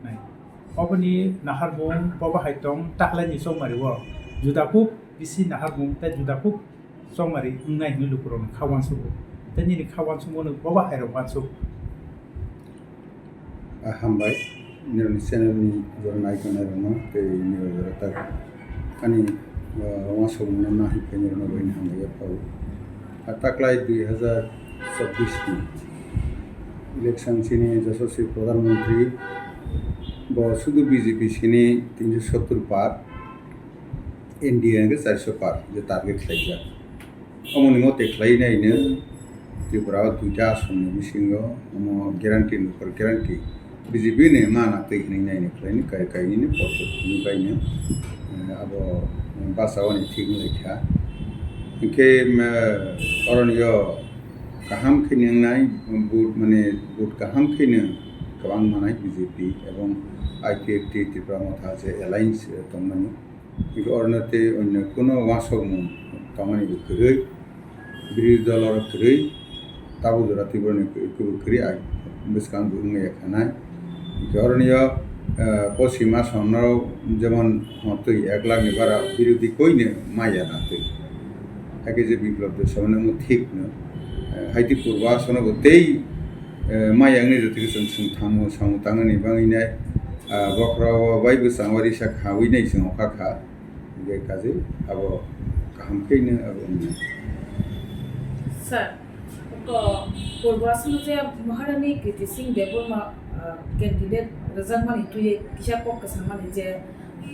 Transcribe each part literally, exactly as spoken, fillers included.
Nai. Oboni naharmung bobo hai tong taklaini chongmari o. Juda kuk bisi naharmung tei juda kuk chongmari wngnai hwnwi lukurokni kha uansugo. Tei nini kha uansukmano bobo hai rok uansuk. Ah, hambai. Nirokni channel ni jora nai tongnai rokno tei nirok jora tak ani, ah, uansukmungno nahwi khe nirokno bai hambai yapharo. Ah, taklai dui hazar chobbish ni election chini Yashaswi Pradhan Mantri bo sudu B J P sini tinsho sottur par, N D A hwnkhe charso par je target khlaijak. Omoni mote khlai naino Tripura o duita asomni bisingo omo guarantee ni upor guarantee B J P ni mana twi hwnwi naino khlaini kai kainwini porsok ni baino, eh, abo basa oni thik wnglaikha. Hinkhe, eh, oroni o kaham khe nwngnai vote, mane vote kaham kheno kwbang manai B J P ebong I P F T Tipra Motha je alliance, eh, tongmani. Hinkhe oroni tei onno kuno uansukmung tongmani bo kwrwi, birodhi dol rok kwrwi, tabuk jora Tripura ni kwrwi, kwrwi, kwrwi ai bwskang bo wngya khanai. Hinkhe oroni o, eh, poschim Assam no jemon hotwi ek lakh ni bara birodhi koino maya natwi. Hakhe je Biplab Deb samani omo thik no, eh, haiti purba Assam no bo tei, eh, maya wngni jotoi chwng swngthamo samung tangnani bagwi nai, ah, bokhorok bai bwskango risa khawi nai chwng okha kha. Hinkhe kaje abo kaham khe hino abo wngya. Sir, ko purbo aswk je Maharani Kriti Singh Debbarma, ah, candidate rwjakmani twiwi kisa kok kwsa mani je,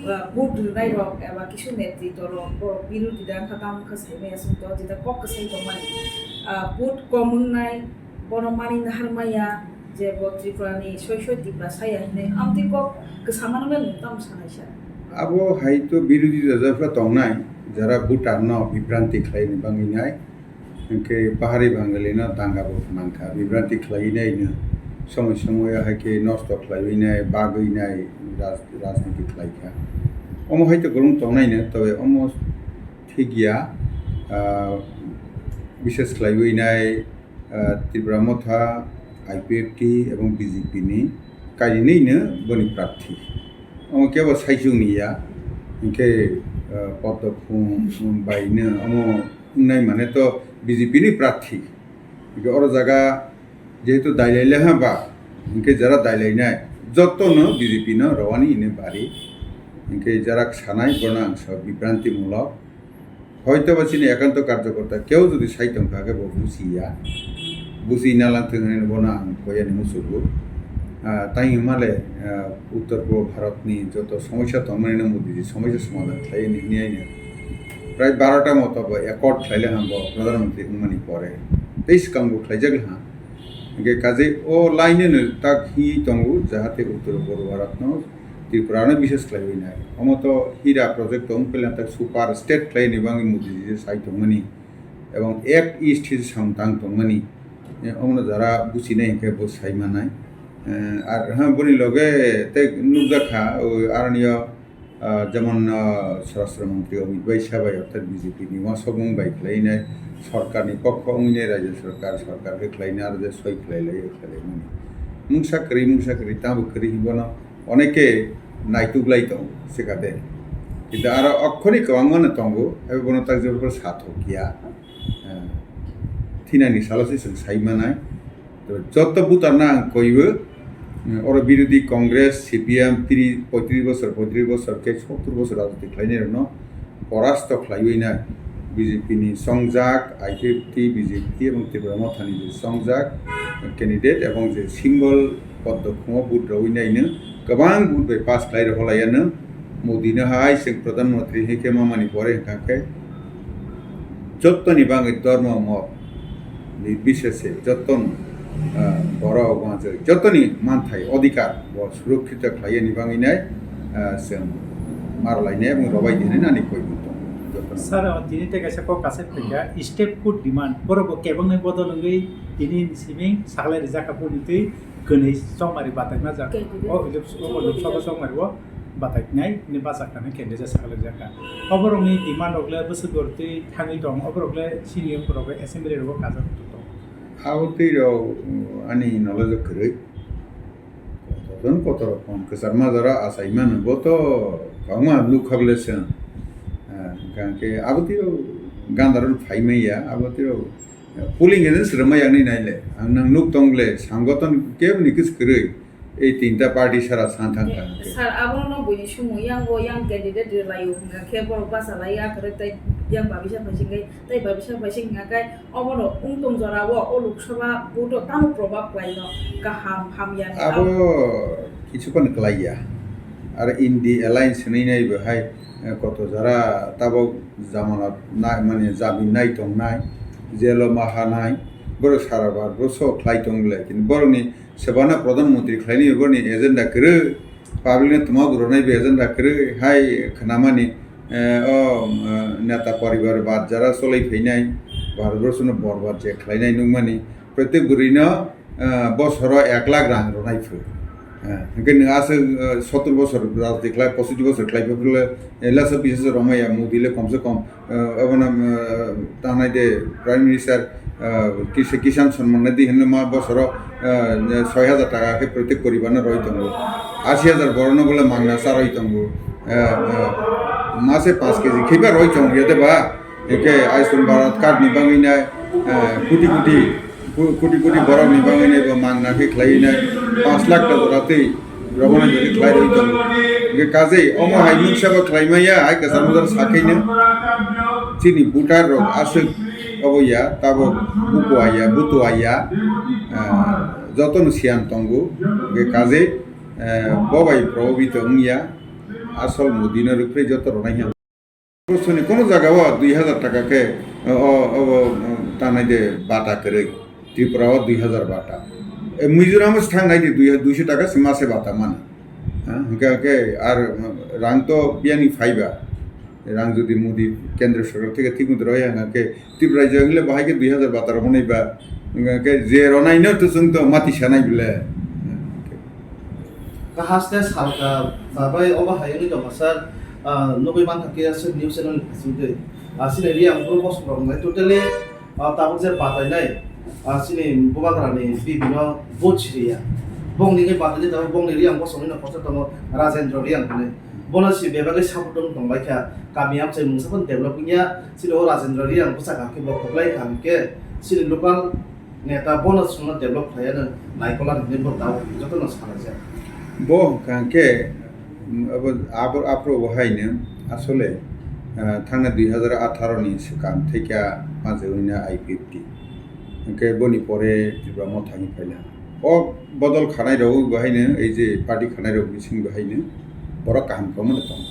ah, vote rwnairok eba kisu netritwrok borok birodhi da wngkha tamo wngkha saimaya swngto jeta kok kwsai tongmani, ah, vote kom wngnai. Bono mani nahar maya je bo Tripura ni soi soi Tiprasa ya hinwi amtwi kok kwsa mano le nwng tamo sanai sa? Abo hai to birodhi dol jaga tongnai, jara voter no bibranti khlai ni bagwi nai, hinkhe Pahari Bangali no danga bo mankha, bibranti khlai nai no somoi somoi hai khe nosto khlaiwi nai, bagwi nai, raj-, rajniti khlai kha. Omo hai to kwrwng tongnai no, tobe omo thik ya, ah, bishes khlaiwi nai, ah, Tipra Motha, I P F T ebong B J P ni kainwino boni prarthi. Omo kebo saichung ni ya, hinkhe, ah, Padma Kumar bai no omo wngnai mane to B J P ni prarthi. Hinkhe oro jaga jehetu dailai le ha ba, hinkhe jara dailai nai joto no B J P no rowani hini bari. Hinkhe jara sanai bono ang sa bibranti mulok. Hoito ba chini ekanto karjokorta keu jodi sai tongkha khe bo buchi ya, buchi na lang thung hinwi bono ang koi ani muchugo. Ah, tei hwnma le, ah, Uttor Purbo Bharat ni joto somosya tongmani no Modi ji somosya somadhan khlai ni hwnwi aino prai barota moto bo accord khlai le hambo Pradhan Mantri wngmani pore tei swkang bo khlaijak le ha. Hinkhe kaje o line no tak hi tongo jahate Uttor Purbo Bharat no Tripura no bishes khlaiwi nai. Omo to hira project tong pela tak super state khlai ni bangwi Modi ji sai tongmani. Ebong Act East hi samung tang tongmani. Eh, omono jara buchinai hinkhe bo sai manai. Eh, ar ha boni loge tei nukjakha, o aroni o, ah, jemon, ah, Swarashtra Mantri Amit Bhai sabai orthat B J P ni uansukmung bai khlainai, sorkar ni pokho wngwi nai, rajya sorkar, sorkar khe khlainai, aro je soi khlai lai, khlai lai mani. Mungsa kwrwi, mungsa kwrwi, tamo kwrwi hinbono oneke naituk lai tongo, sikha de. Kintu aro okhorni kwbangma no tongo, abo bono tak jebor sa thok ya. Eh, thinani salo se chwng sai manai. To joto butarno ang koibo, eh, oro birodhi Congress, C P M, tiri, poitris bosor, poitris bosor khe sottur bosor rajniti khlainai rokno porasto khlaiwi nai B J P ni songjak, I P F T, B J P ebong Tipra Mothani je songjak candidate ebong je single poddo khungo vote rwui naino kwbang vote bai pass khlai rwkha laiyano. Modi no hai chwng Pradhan Mantri hai khe mamani pore hwnkha khe jottoni bagwi dormo mot ni bisese jottoni, ah, borok uansuk jottoni manthai odhikar bo surokkhito khlaiyani bagwi nai, ah, chwng mar lainai ebong rwbai di hinwi nani koi tongo jottoni. Sir, o tini tei kaisa kok kaisa phaikha, step food demand, borok bo kebengni bodol wngwi tini simi saklai rijak kha, boni twi kwnwi chongmari batak na jak. Candidate. O, o, o, o, chongmari o batak nai, ni bachak kha, ni candidate saklai rijak kha. Oborokni demand rok le bwswk gor twi thangwi tong, oborok le senior borok le assembly rogo kajak tong. Abo twi rok, um, ani knowledge o kwrwi. Kotor kotor kom kwchar majaro achai mano, bo to kwbangma nuk kha bwle chwng. Ah, hwnkha khe abo tiro gandaro phai manya, abo tiro polling agent se rwmai yang ni nai le. Ang nang nuk tong le, sangoton kebo ni kwswk kwrwi. Ei tinta party sara san thang thang khe. Sir, abono no buini sumu yang bo yang candidate rwlaio hwnkha khe borok bachalai ya kwrwi tei yang babisa phaising khe, tei babisa phaising hwnkha khe obono wng tong jora o, o Lok Sabha vote o tamo probab khlaino kaham hamya ni Abo kichu phano kwlai ya. Aro in the alliance hwnwi nai bo hai, eh, koto jora tabok jamanat nai, mane jamin nai tongnai, jelo ma hanai, borok sara bar, borok so khlai tong le. Kintu borokni Sebana Pradhan Mantri khlaini borokni agenda kwrwi, public no tuma bo rwnai bo agenda kwrwi, hai khwnamani, eh, o, eh, neta poribar bad jara cholai phainai, Bharat Borsho no borbad je khlainai nukmani, protek bwrwi no, eh, bosoro ek lakh rang rwnai phu. Eh, hwnkhe nwng aswk, eh, sottor bosor rajniti khlai, pochis bosor khlai phuru le, eh, lasa bisesa rwmaya Modi le komse kom, eh, abono, eh, tanai de Prime Minister, eh, Kis-, Kisan Samman Nidhi hinwi ma bosoro, eh, soi hajar taka khe protek poribar no roi tongo. Ashi hajar borok no bole mangna cha roi tongo. Eh, eh, mase panch K G khiba roi tongo ya de ba. Hwnkhe Ayushman Bharat card ni bagwi nai, eh, koti koti, ko-, koti koti borok ni bagwi nai bo mangna khe khlaiwi nai, panch lakh ta jora tei rwmani bagwi khlai rwi tongo. Hwnkhe kajei omo hai mungsa bo khlai maya, hai kwchar mujak sakhaino chini voter rok aswk obo ya, tabok bukuwa ya, butuwa ya, eh, jotono siyan tongo. Hwnkhe kajei, eh, bo bai probabito wngya, asol Modi no rwphre joto rwnai hwn. Borsoni kono jaga o dui hajar taka khe, o, o, o, tanai de bata kwrwi. Tripura o dui hajar bata. E, Mizoram o se thang nai di dui, duiso taka se mase bata mano. Ha, hwnkhe, hwnkhe ar, um, rang to biyani phaiba. Rang jodi Modi kendra sorkar theke thik motoi rwya hwnkhe Tripura rajyo hwnle bahai khe dui hajar bata rw hwnwi ba. Hwnkhe je rwnai no to chwng to mati sanai bile. Kahas tei salka babai obo hai wngwi tongo, sir. Ah, nugwi mankha khe aswk news channel ni bisingtwi. Ah, chini Reang bru bosongrok wngkha totally, ah, tabuk je batainai, ah, chini Bubagrani bibino vote siriya. Bongni wngwi batainai tabuk bongni Reang bosongni no kochar tongo Rajendra Reang hinwi. Bono si bebagwi support wng tongbaikha. Kami amchai mungsa phano develop wngya. Chini o Rajendra Reang bwsakha khe bo kwplai kha hwnkhe chini local neta bono chwngno develop khlaiya nw naikola hinwi bo dao jotono salaijak. Bo hwnkha hwnkhe, mm, abo, abo, aphuru bo haino asole, ah, thangna dui hazar atharo ni swkang thekya manjak wngna I P F T. Hwnkhe boni pore Tripura Motha ni phaila. O bodol khanai rok bo haino, ei je party khanai rok bising bo haino borok kaham kwmano tongo.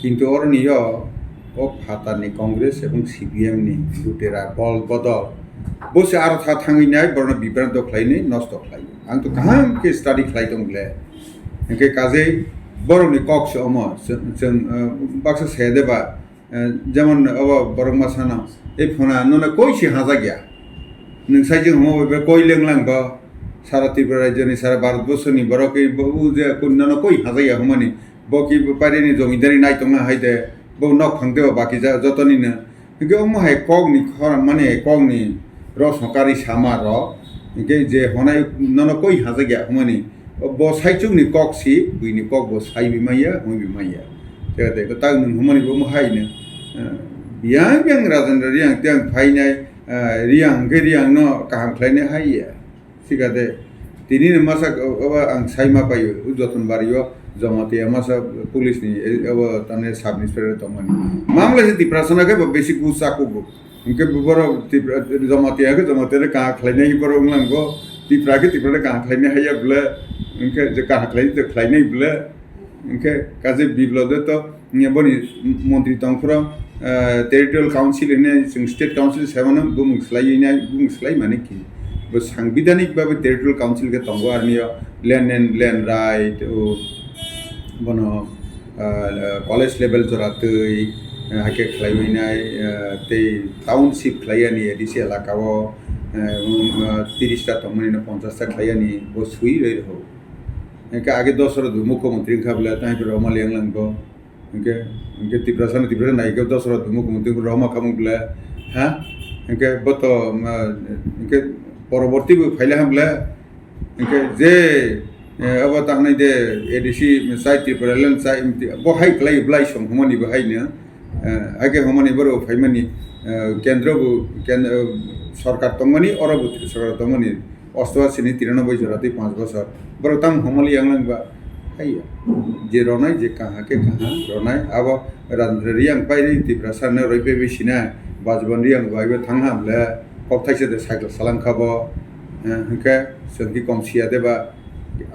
Kintu oroni yo o phatarni Congress ebong C P M ni lutera bol bodol. Bo se aro tha thangwi nai, borokno bibranto khlainai, nosto khlai. Ang to kaham khe study khlai tong le. Hwnkhe kajei borokni kok se omo, chwng, chwng, eh, baksa se de ba, eh, jemon obo borok ma sano, "Ei phona nono koi se hajak ya. Nwng sai jeng omo bai koi leng lang bo. Sara Tripura rajyoni, sara Bharat borsoni borok khe bo u je kun nono koi hajak ya," hwnmani. Bo ki bo parini jomidari nai tongna hai de, bo nok phang tebo baki ja-, jotoni no. Hingke omo hai kok ni khorang mani, kok ni rosong kari sama rok, hingke je honai nono koi hajak ya hwnmani, bo saichung ni kok si, buini kok bo sai bi maya, hoi bi maya. Jagate ko tak nung hwnmani bo mo hai no, eh, biyang biyang Rajendra Reang tei ang phainai, eh, Reang hingke Reang no kaham khlainai hai ya. Sikade, tini ni masa o, o, ang sai ma paio, o Joton Bari o, Jamatia masa police ni, e, o, tamni sub inspector tongmani. Mamla se Tiprasa na ke bo besi gu saku bo. Hingke bo borok Tipra-, Jamatia ke Jamatia le kaha khlainai borok wnglang go. Tipra ke Tipra le kaha khlainai haya bole. Hingke je kaha khlai to khlainai bole. Hingke kaje Biplop de to, mm, boni montri tongphuru, eh, territorial council hwnwi chwng state council sai mano, bumung swlaiwi nai, bumung swlai mani khe. Bo sangbidhanik babe territorial council khe tongo, aroni o land and land right, o bono, eh, college level jora twi, eh, hakhe khlaiwi nai, eh, tei township khlai yani A D C elaka o, eh, um, eh, tiris ta tongmani no ponchash ta khlai yani, bo swi rwi rw. Hingke age dosra do mukhyamantri wngkha bole, tei bo roma liang lang bo. Hingke, hingke Tiprasa no Tiprasa nai khe dosra do mukhyamantri bo roma khamung bole. Ha? Hingke bo to, ma, hingke poroborti bo phaile ham bole. Hingke je Eh, abo tangnai de A D C chai, Tripura land chai, bo hai kwlai belai song hwnmani bo haino, eh, hakhe hwnmani borok phaimani, eh, kendro bo, ken-, eh, sorkar tongmani, oro bo sorkar tongmani, osto sini tiranoboi jora tei panch bosor. Borok tamo hwnmali yang lang ba, hai, je ronai, je kaha khe kaha ronai, abo Rajendra Reang pai ri Tiprasa no roi pe bi sina, Bajban Reang bai bo thang ham le, kok thaisa de cycle salang kha bo, eh, hwnkhe chwng ki kom siya de ba,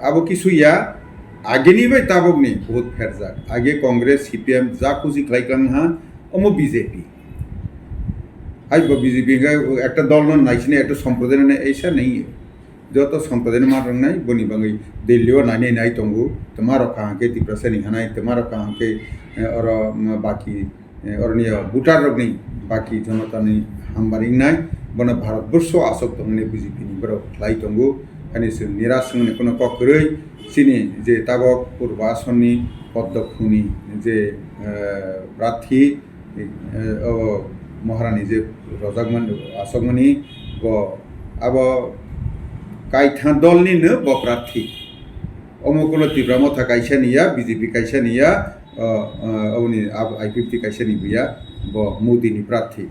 abo kisu ya, ageni bai tabokni vote pherjak. Age Congress, C P M ja kuchi khlai klang ha, omo B J P. Hai bo B J P hwnkhe ekta dol no naisini, ekta somprodai no nai, eisa nai. Joto somprodai no ma tongnai, boni bagwi Delhi o nai nai nai tongo. Tma rok kaham khe Tiprasa ni hanai, tma rok kaham khe, eh, oro, mm, baki eh, oroni o voter rokni baki jonotani hambar wngnai, bono Bharat Borsho aswk tongmani B J P ni borok khlai tongo. Haini chwng niras wngmani kheno kok kwrwi, chini je tabok Purba Asonni Poddo Khuni je, eh, prathi, eh, o Maharani je rojakmani, aswkmani bo abo kaitha dolni no bo prathi. Omo kuno Tipra Motha kaisa ni ya, B J P kaisa ni ya, o, o, oboni ab-, I P F T kaisa ni buya, bo Modi ni prathi.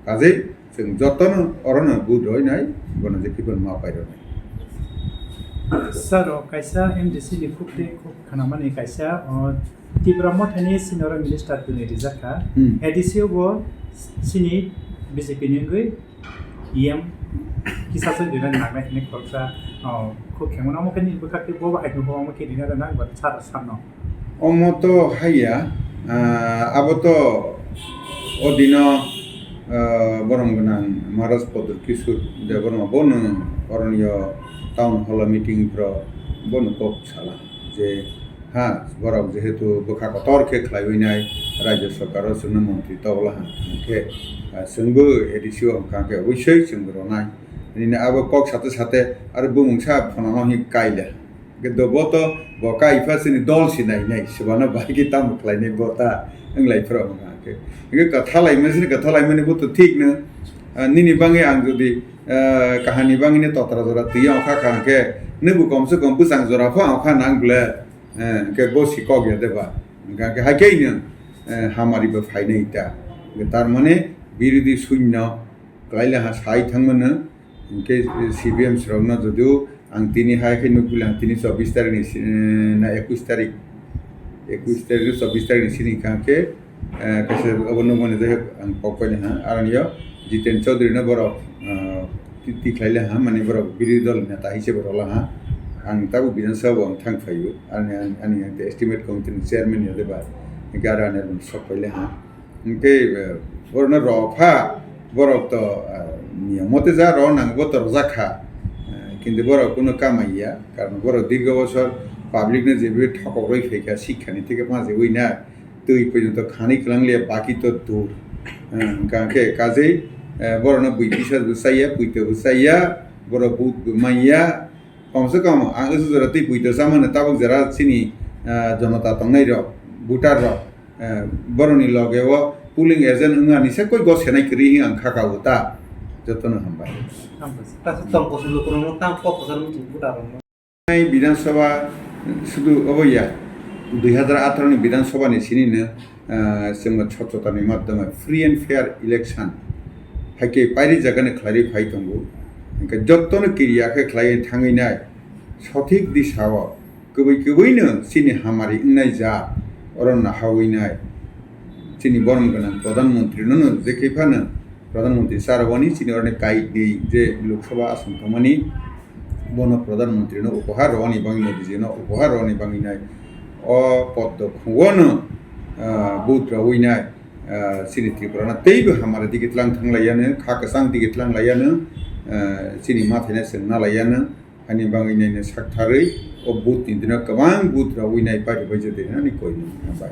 Kajei chwng jotono orono vote roi nai, bono je kibon ma pai roi nai. Sir, o kaisa M D C ni khuk tei khuk khanamani kaisa, o, Tipra Motha ni senior minister twi rijak kha. Hmm. A D C o bo sini B J P ni wngwi E M kisa se rina nangnai hwnwi khoroksa, o, khuk khengmano omo khe nini bwkhak tei bobo hai khe bo omo khe rina rwna ba sar sanno. Omo to haiya, ah, abo to o dino, ah, borom gwnang Maharaj Pradyut Kishore Debbarma bono oroni o town hall o meeting phro bono kok sala je, ha, borok jehetu bwkha kotor khe khlaiwi nai, rajya sarkar o chwngno montri tokla ha, hwnkhe, ah, chwngbo A D C o hwnkha khe obosoi chwngbo rwnai. Nini abo kok sate sate aro bumungsa phonano hi kaila. Hwnkhe do bo to bo kaipha chini dol si nai nai, swbano bai khe tamo khlainai bo ta wnglai phro hwnkha khe. Hwnkhe kwtha laimani chini kwtha laimani bo to thik no, ah, nini bangwi ang jodi, ah, kahani bangwi ni totra jora twi ongkha kha hwnkhe, nwbo kom se kom bwsang jora pho ongkha nang ble. Eh, hwnkhe bo si kok ya de ba? Hwnkha khe hai khe ino, eh, hamari bo phainai ta. Hwnkhe tar mane birodhi shunyo kwlaila ha sai thangmano. Hwnkhe C P M srokno jodio ang tini hai khe nukguli ang tini chobbish tarik ni si-, eh, na ekwis tarik, ekwis tarik chobbish tarik ni sini hwnkha khe, eh, kaisa obo nukmani jai ang kok paina ha. Aroni o Jiten Chaudhary no borok, eh, ti-, tikhlai le ha, mani borok birodhi dol neta hai se borok la ha. Ang tabuk Bidhan Sabha o ang thang phaio, ani, ani, ani estimate committee ni chairman ya de ba, hwnkhe aro ani sok pai le ha. Hwnkhe, eh, borok no rw pha, borok to, eh, niyom mote ja rw nang bo to rwjak kha. Eh, kintu borok kuno kamai ya, karon borok dirgo bosor public no je thokok rwi phai kha, sikha ni theke ma je wi na. Twi porjonto khanwi kwlang liya, baki to dur. Eh, hwnkha khe kajei, eh, borokno bui kisa bo chaya, puito bo chaya, borok vote bo manya. Kom se kom ang usu jora twi puito chamano tabuk jora chini, eh, jonota tongnai rok, voter rok, eh, borokni loge o polling agent wngani se koi go senai kwrwi hwnwi ang kha ka o ta. Jotono hambai. Tamo se, ta se tong kosong lukurokno tamo kok kwchar muchung voter rokno. Bidhan Sabha sudu obo ya, dui hazar atharo ni Bidhan Sabha ni sini no, ah, chwng swchhota ni madhyome free and fair election hai khe pairi jaga ni khlaiwi phai tongo. Hwnkhe joto no kiriya khe khlaiwi thangwi nai sothik disa o kwbwi kwbwi no chini hamari wngnai jaat oro nahawi nai chini borom gwnang Pradhan Mantri no no je khe phano Pradhan Mantri sir wani chini oroni kai di je Lok Sabha aswng thangmani, bono Pradhan Mantri no upohar rwani bangwi, Modi ji no upohar rwani bangwi nai o Poddo Khungo no, ah, vote rwwi nai, ah, chini Tripura no teibo hamari digi tlang thang lai ya no, kha kwchang digi tlang lai ya no, ah, chini mathai no chwng na lai ya no. Ani bangwi nini sak tharwi o vote ni dino kwbang vote rogwi nai party bai jodi hinani koi nini bai.